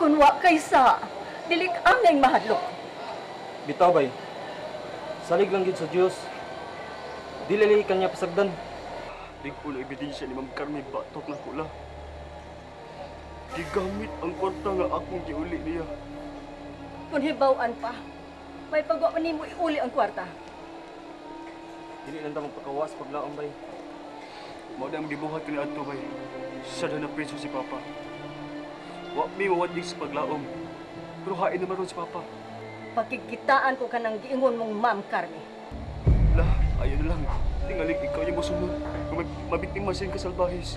Kung wa kaysa, dili ka angay mahadlok. Bitaw bay. Salig lang gid sa Dios. Dili lagi kanya pasagdan. Di ko na ebidensya ni Ma'am Carmen batok na kula. Gigamit ang kwarta nga akong giuli niya. Kung hibaw-an pa, may pagwa pa nimo iuli ang kwarta. Dili lang ta magpakawa sa paglaom bay. Mao na ang gibuhat ko ni adto bay. Sa na preso si Papa. Wa mi mawadlig sa paglaom. Pero hain naman ron si Papa. Pagkikitaan ko kanang giingon mong Ma'am Carmen. La, ayaw na lang. Tingalig ikaw yung mosunod. Mabiktima siya yung kasalbahis.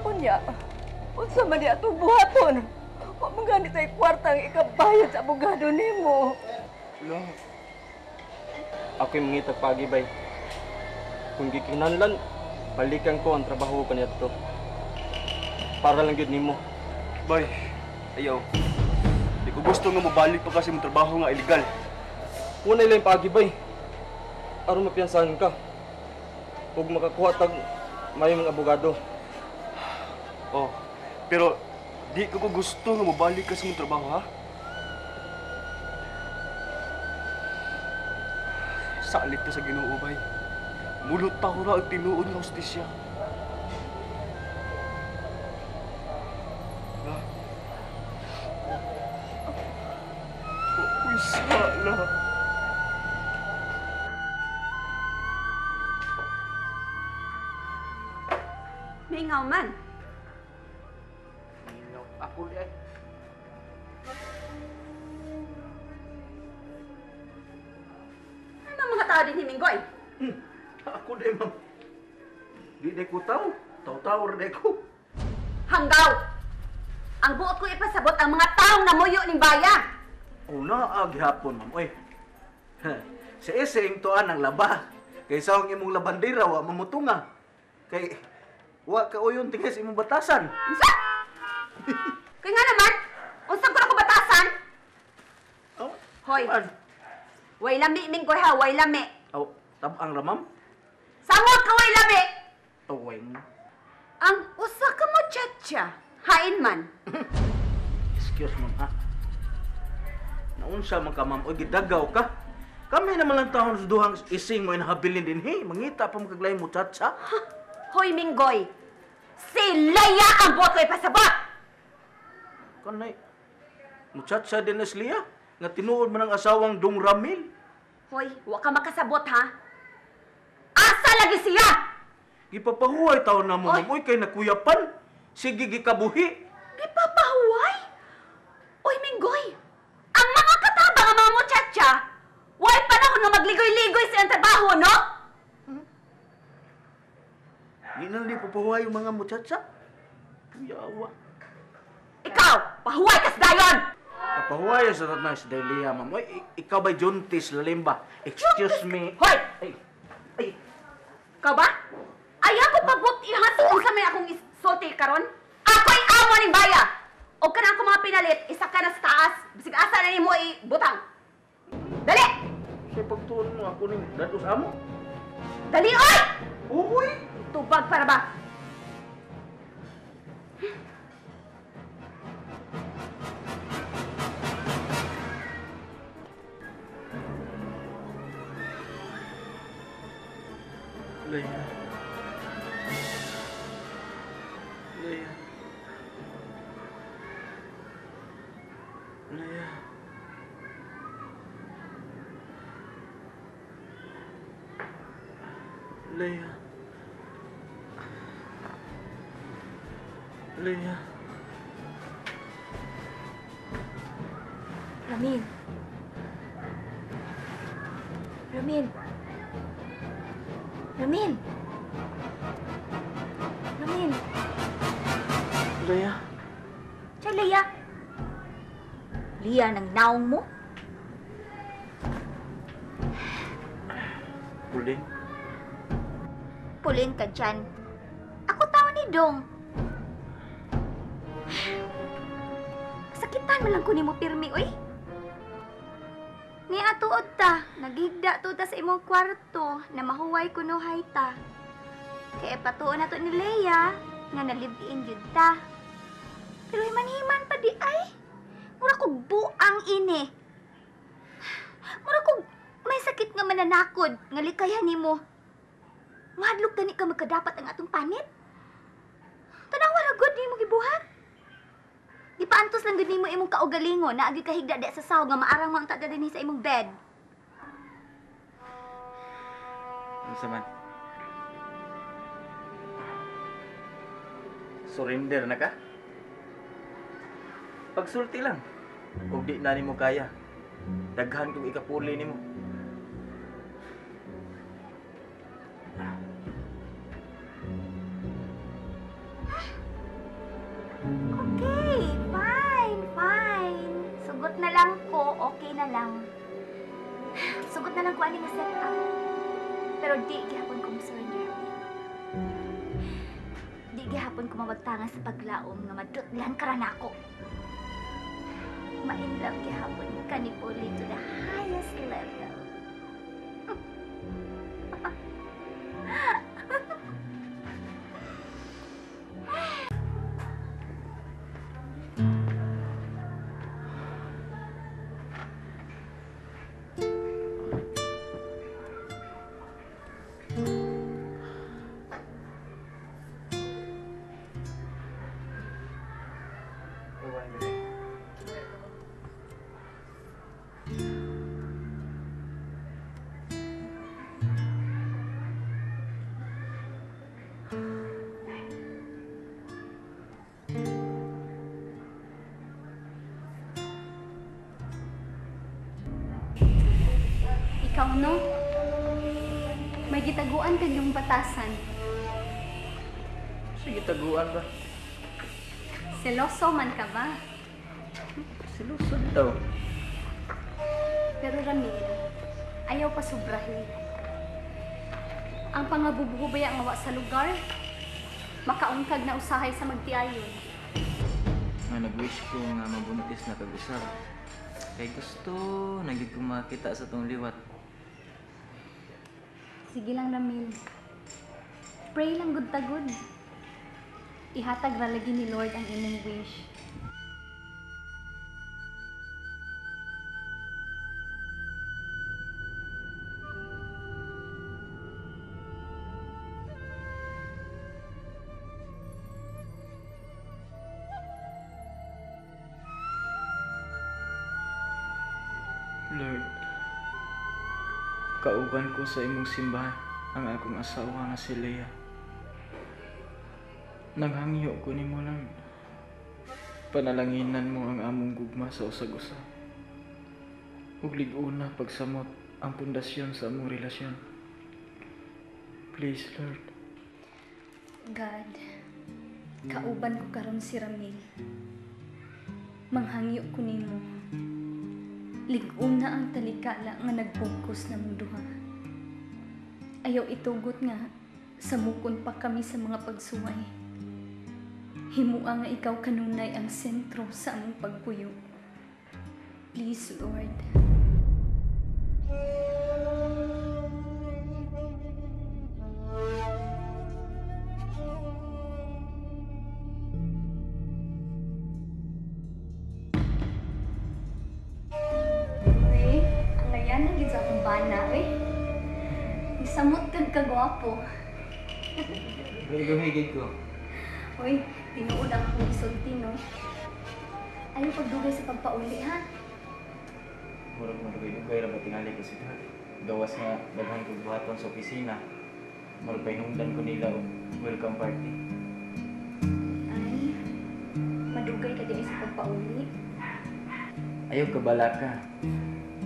Unya, unsa man di atong buhaton? Wa man gani tay kwarta ang ikabayad sa abogado nimo. La, Ako'y mangitag paagi bay. Kung gikinahanglan, balikan ko ang trabaho kaniadto. Para lang gyud nimo. Bay, ayaw. Di ko gusto nga mobalik pa kasi mong trabaho nga illegal. Unay lang paagi bay. Aron mapiyansahan ka. Ug makakuha tag may mga abogado. Oh, pero di ko gusto nga mobalik ka sa mong trabaho, ha? Salit ta sa Ginoo, bay. Mulot ta ra ang tinuod nga hustisya. La. Uy, sala. Mingaw man. Mingaw ako di ay. Ano mga tao din himinggoy? Ako di, ma'am. Di di ko tao. Tao-tao di ko. Hanggaw! Ang buot ko ipasabot ang mga taong namuyo ning baya. Una, aghapon, ma'am. Oy. Sa ising tuan ang laba. Kaysa ang imong labandera, wa mamutunga. Kay, wa ka uyon tingis imong batasan. Unsa? Kay nga naman, unsa ko na ko batasan? Oh, Hoy. man. Way lami minggoy ha, way lami. Oh, tabang ra, ma'am. Samot ka way lami. Oh, way mo. Ang usa ka muchacha, hain man. Excuse, ma'am, ha? Naunsa man ka, ma'am. Oy, gidagaw ka. Kami naman lang taon sa duhang ising mo inahabilin din, hey. Mangita pa mo muchacha. Hoy, Minggoy. Si Leia ang buot ko ipasabot! Kanay, muchacha din na si Leia. Nga tinuod man ang asawang Dong Ramil. Hoy, wa ka makasabot, ha? Asa lagi siya? Gipapahuway taon na mo, Oy. ma'am. Uy, kay nakuyapan. Sige, gikabuhi. Gipapahuway? Uy, Minggoy! Ang mga katabang ang mga muchacha, way panahon nga magligoy-ligoy sa iyang trabaho, no? Di na di papahuway yung mga muchacha. Kuyawa. Ikaw, pahuway kas dayon! Papahuway sa tatna si Delia, ma'am. Uy, ikaw ba'y Juntis Lalimba? Excuse me. Hoy! Ay, ay. Ikaw ba? Ayaw ko pabutihan sa unsa may akong isulti karon. Ako'y amo ning baya. O kana ako mga pinalit, isa ka na sa taas. Bisig asa na nimo ibutang. Dali! Sa pagtuon mo ako ning dados amo. Dali oy! Uy! Tubag para ba? Leia. Leia. Leia. Leia. Leia. Ramin. Ramin. Ramin. Ramin. Leia. Siya, Leia. Leia, nang naong mo? Puling. Puling ka dyan. Ako tao ni Dong. Sakitan man lang ko nimo pirmi, oy. Ni atuod ta, nagigda to ta sa imong kwarto na mahuway kunuhay ta. Kaya patuon na to ni Leia nga na live-in gyud ta. Pero himan-himan pa di ay. Mura kog buang ini. Mura kog may sakit nga mananakod nga likayan nimo. Mahadlok gani ka magkadapat ang atong panit. Tanawa ra gud nimo gibuhat. Gipaantos lang gud nimo imong kaugalingon na agi kahigda di sa sahog nga maarang mo ang tada dinhi sa imong bed. Unsa man? Surrender na ka? Pagsulti lang. Ug di na nimo kaya. Daghan kog ikapuli nimo. Okay, fine, fine. Sugot na lang ko, okay na lang. Sugot na lang ko ani nga set up. Pero di gihapon ko mo-surrender. Di gihapon ko mawagtangan sa paglaom nga madutlan ka ra nako. Ma-inlove gihapon ka ni Poli to the highest level. Ikaw, no? May gitaguan kag yung batasan. Sige, taguan ba? Seloso man ka ba? Seloso daw. Pero Ramil, ayaw pa sobrahin. Ang pangabubuhubaya nga wa sa lugar, makaungkag na usahay sa magtiayon. Nga nag-wish ko nga mabuntis na kag-usab. Kay gusto, nagyud ko makita sa tong liwat. Sige lang, Ramil. Pray lang gud tagud. Ihatag ra lagi ni Lord ang imong wish. Lord, kauban ko sa imong simbahan ang akong asawa nga si Leah. Nanghangyo ko nimo, Lord. Panalanginan mo ang among gugma sa usag-usa. Ug lig-una pagsamot ang pundasyon sa among relasyon. Please, Lord. God, kauban ko karon si Ramil. Manghangyo ko nimo. Lig-una ang talikala nga nagbugkos na mong duha. Ayaw itugot nga samukon pa kami sa mga pagsuway. Himua nga ikaw kanunay ang sentro sa among pagpuyo. Please, Lord. Uy, ang layan na gid sa akong bana, uy. Isamot kag kagwapo. Higig ko. Uy, tinuod ang akong isulti, no? Ayaw pagdugay sa pagpauli, ha? Murag madugay-dugay ra ba tingali ko si Dad. Gawas nga daghan kog buhaton sa opisina. Murag pahinungdan ko nila og welcome party. Ay, madugay ka din sa pagpauli. Ayaw kabala ka.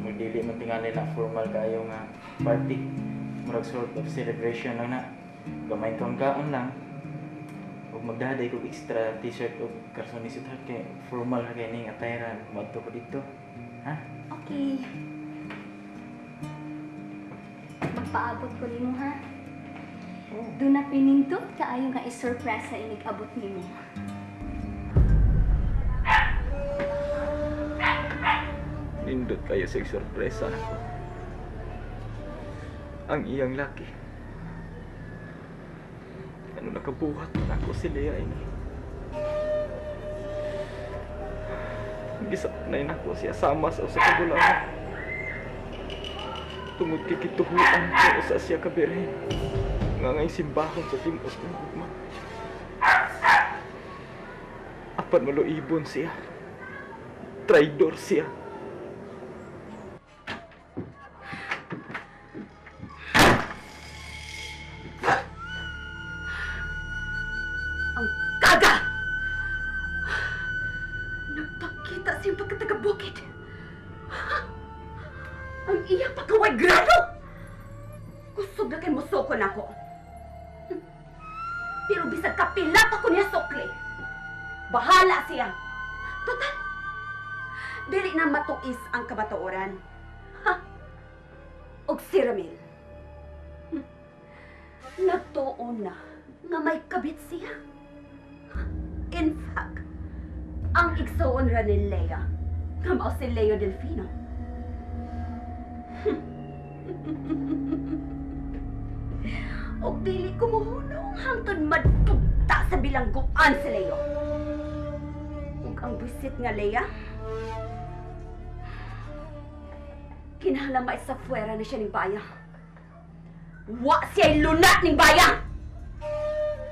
Murag dili man tingali na formal kaayo nga party. Murag sort of celebration lang na. Gamay kang kaon lang. Ug magdaday kog extra t-shirt og karson ni sweetheart kay formal ra kay ning attire moadto ko didto. Ha? Okay. Magpaabot ko nimo, ha? Doon na pinindot kaayo nga isurpresa inig-abot nimo. Nindot kayo sa sorpresa nako. Ang iyang laki. Ano nakabuhat man ako si Leah ini. Gisaknay nako siya sama sa usa ka bulawan. Tungod kay kituhuan ko usa siya ka birhen. Nga ngay simbahon sa timus ng gugma. Apan maluibon siya. Traidor siya. Ang kaga! Nagpakita siyang pagkatagabukid. Ang iyang pagkaway grado! Kusog na kay musoko na ako. Pero bisag kapila pa ko niya sukli. Bahala siya. Total, dili na matuis ang kabatuoran. Ha? Og si Ramil. Nagtuon na nga may kabit siya. In fact, ang igsuon ra ni Lea, nga mao si Leo Delfino. Og dili ko mohunong hangtod madtugta sa bilangguan si Leo. Ug ang busit nga Lea, kinahanglan maisa fuera na siya ning baya. Wa siya'y lunat ning baya!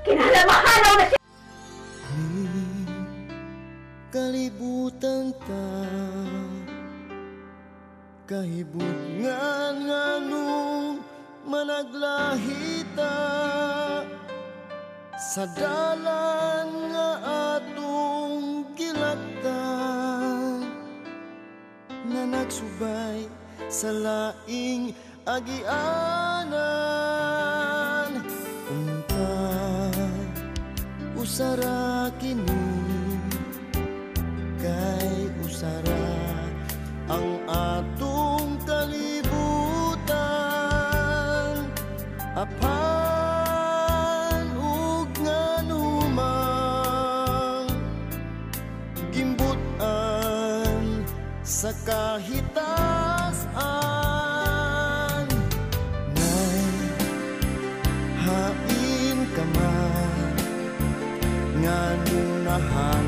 Kinahanglan mahalaw na siya! Kalibutan ta kahibutngan nganong managlahita sa dalan nga atong gilaktan na nagsubay sa laing agianan. Unta usara kini kay usara ang atong kalibutan, apan ug nganumang gimbutan sa kahitasan. Nay, hain ka man nganong nahain